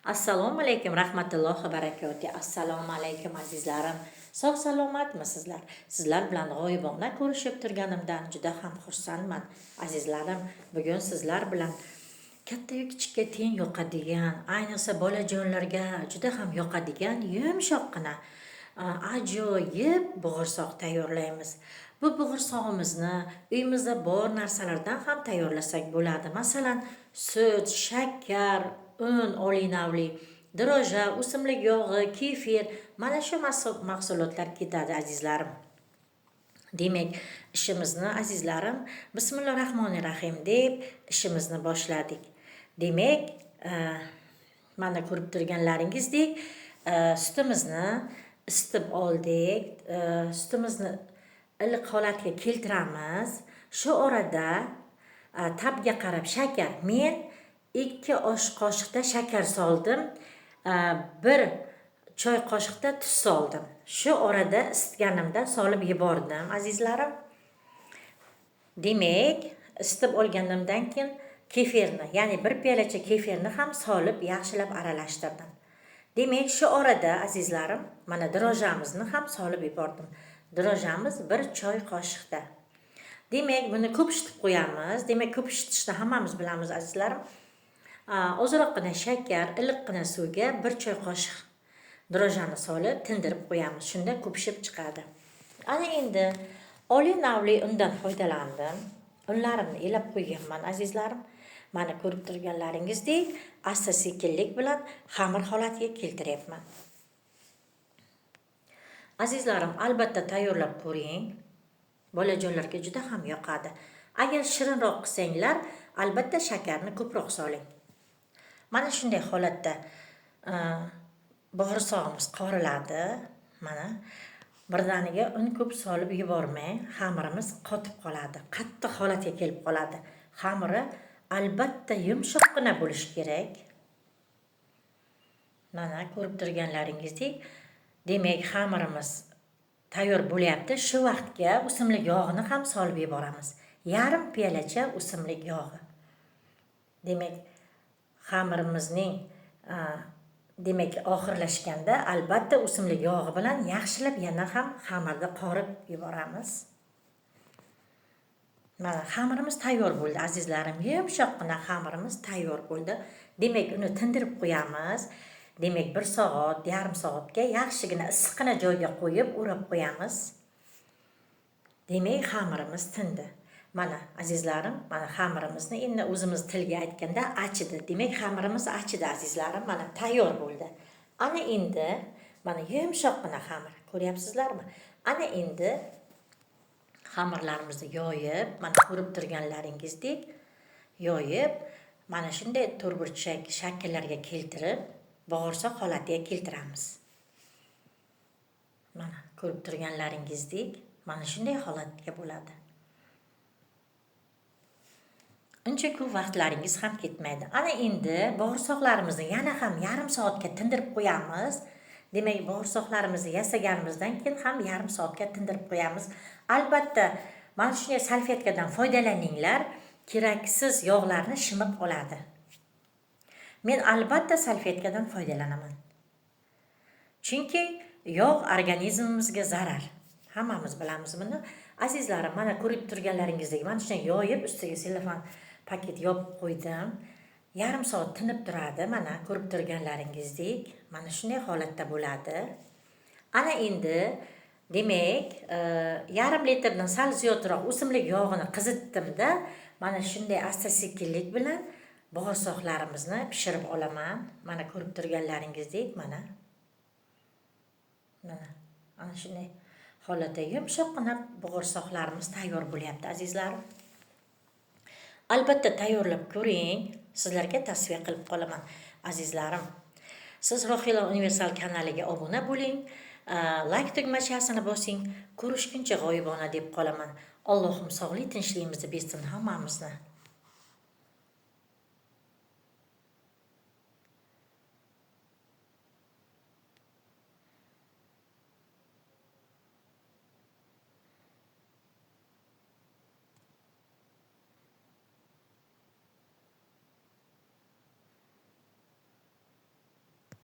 Assalomu alaykum rahmatullohi barakoti. Assalomu alaykum azizlarim. Sog' salomatmisizlar? Sizlar bilan g'oyibona ko'rishib turganimdan juda ham xursandman. Azizlarim, bugun sizlar bilan kattayu kichikka teng yoqadigan, ayniqsa bolajonlarga juda ham yoqadigan yumshoqqina ajoyib bo'g'irsoq tayyorlaymiz. Bu bo'g'irsog'imizni uyimizda bor narsalardan ham tayyorlasak bo'ladi. Masalan, sut, shakar, un, olinavli, droja, o'simlik yog'i, kefir, mana shu mahsulotlar ketadi azizlarim. Demak, ishimizni azizlarim Bismillahirrohmanirrohim deb ishimizni boshladik. Demak, mana ko'rib turganlaringizdek, sutimizni isitib oldik. Sutimizni iliq holatga keltiramiz. Shu orada tabga qarab shakar. Men 2 osh qoshiqda shakar soldim. 1 choy qoshiqda tuz soldim. Shu orada isitganimda solib yubordim azizlarim. Demak, isitib olganimdan keyin kefirni, ya'ni 1 piyolacha kefirni ham solib yaxshilab aralashtirdim. Demak, shu orada azizlarim, mana drojamizni ham solib yubordim. Drojamiz 1 choy qoshiqda. Demak, buni ko'pishtirib qo'yamiz. Demak, ko'pishtirishni hammamiz bilamiz azizlarim. Ozroqgina shakar, iliqqina suvga 1 choy qoshiq drojani solib tindirib qo'yamiz. Shunda ko'pishib chiqadi. Ana endi oliy navli undan foydalandim. Unlarimni elab qo'yganman azizlarim. Mana ko'rib turganlaringizdek, asta-sekinlik bilan xamir holatiga keltiryapman. Azizlarim, albatta tayyorlab ko'ring. Bolajonlarga juda ham yoqadi. Agar shirinroq qilsanglar, albatta shakarni ko'proq soling. Mana shunday holatda bo'g'irsog'imiz qoriladi. Mana birdaniga un ko'p solib yubormang, xamirimiz qotib qoladi, qattiq holatga kelib qoladi. Xamiri albatta yumshoqqina bo'lishi kerak. Mana ko'rib turganlaringizdek, demak xamirimiz tayyor bo'lyapti. Shu vaqtga o'simlik yog'ini ham solib yuboramiz. Yarim piyolacha o'simlik yog'i. Demak, xamirimizning demak oxirlashganda albatta o'simlik yog'i bilan yaxshilab yana ham xamirni qorib yuboramiz. Mana xamirimiz tayyor bo'ldi azizlarim. Yumshoqqina xamirimiz tayyor bo'ldi. Demak, uni tindirib qo'yamiz. Demak, 1 soat, yarim soatga yaxshigina issiqqina joyga qo'yib o'rab qo'yamiz. Demak, xamirimiz tindi. Mana azizlarim, mana xamirimizni endi o'zimiz tilga aytganda achidi. Demak, xamirimiz achidi azizlarim, mana tayyor bo'ldi. Ana endi mana yumshoqqina xamir, ko'ryapsizlarmi? Ana endi xamirlarimizni yoyib, mana ko'rib turganlaringizdek yoyib, mana shunday to'rtburchak shakllarga keltirib, bo'g'irsoq holatiga keltiramiz. Mana ko'rib turganlaringizdek, mana shunday holatga bo'ladi. Uncha ko'p vaqtlaringiz ham ketmaydi. Ana endi bo'g'irsoqlarimizni yana ham yarim soatga tindirib qo'yamiz. Demak, bo'g'irsoqlarimizni yasaganimizdan keyin ham yarim soatga tindirib qo'yamiz. Albatta, mana shunday salfetkadan foydalaninglar, keraksiz yog'larni shimib oladi. Men albatta salfetkadan foydalanaman. Chunki yog' organizmimizga zarar. Hammamiz bilamiz buni. Azizlarim, mana ko'rib turganlaringizdek, mana shunday yoyib ustiga selofan paket yopib qo'ydim. Yarim soat tinib turadi. Mana ko'rib turganlaringizdek, mana shunday holatda bo'ladi. Ana endi demak, yarim litrdan sal ziyodroq o'simlik yog'ini qizitdimda, mana shunday asta-sekinlik bilan bo'g'irsoqlarimizni pishirib olaman. Mana ko'rib turganlaringizdek, mana. Mana ana shunday holatda yumshoqqina bo'g'irsoqlarimiz tayyor bo'lyapti azizlarim. Albatta tayyorlab ko'ring, sizlarga tavsiya qilib qolaman azizlarim. Siz Rohila Universal kanaliga obuna bo'ling, like tugmachasini bosing. Ko'rishguncha g'oyibona deb qolaman. Allohim sog'lik tinchligimizni bersin hammamizni.